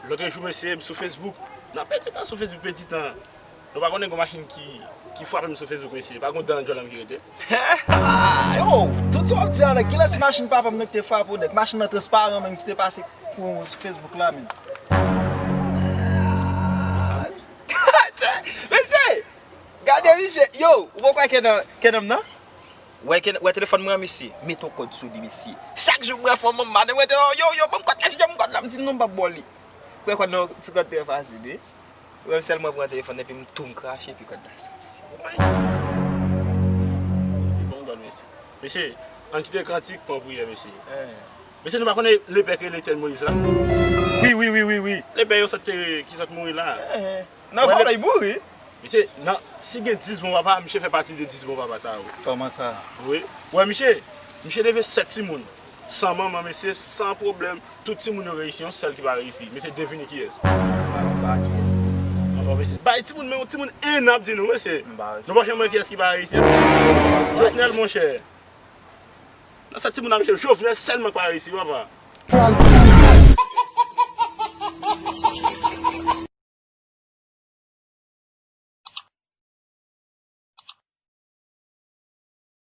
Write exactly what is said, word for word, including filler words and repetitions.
Lòt jou, mesye, m sou Facebook. Nan pèdi tan sou Facebook, pèdi tan. Nou pa konnen gon machin ki, ki frape m sou Facebook, mesye. Pa gon dan nan djòl la m ki rete. Yo, tout sa w ap di an, nèg, kilès machin papa m nan ki te frape w, nèg? Machin nan transparan menm ki te pase pou sou Facebook la, men. Mesye, gade misye, yo, ou poko wè Kenan, Kenan m nan? Wè, Kenan, wè telefòn mwen an, mesye, mete yon kòd sou li, mesye. Chak jou mwen fè yon manman, mwen te, yo, yo, ban m kòd la, yo, ban m kòd la, m di non, m p ap ba w li. Wè kòd nan ti kòd trè fasil, wi. Ou wè m sèlman pran telefòn epi m tou m krache epi kòd la soti. Se bon gòd, mesye. Mesye, ann kite kantik pran priyè, mesye. Mesye, nou pa konnen lepè ki rele Etyen Moyiz la? Wi, wi, wi, wi, wi. Lepè yo sot te, ki sot mouri la. Nan fòm li mouri. Mesye, nan, si gen dis bon papa, misye fè pati de dis bon papa sa yo. Kòman sa? Wi. Wè, misye, misye leve sèt timoun. San manman, mesye, san pwoblèm. Tout timoun yo reyisi, yon sèl ki pa reyisi. Mesye, devine kiyès? Ba kiyès? Anba, mesye. Bay timoun, men yon timoun en an ap di nou, mesye. Nou pa janm wè kiyès ki pa reyisi. Jovenel, monchè. Nan sèt timoun nan, mesye, Jovenel sèlman ki pa reyisi, papa.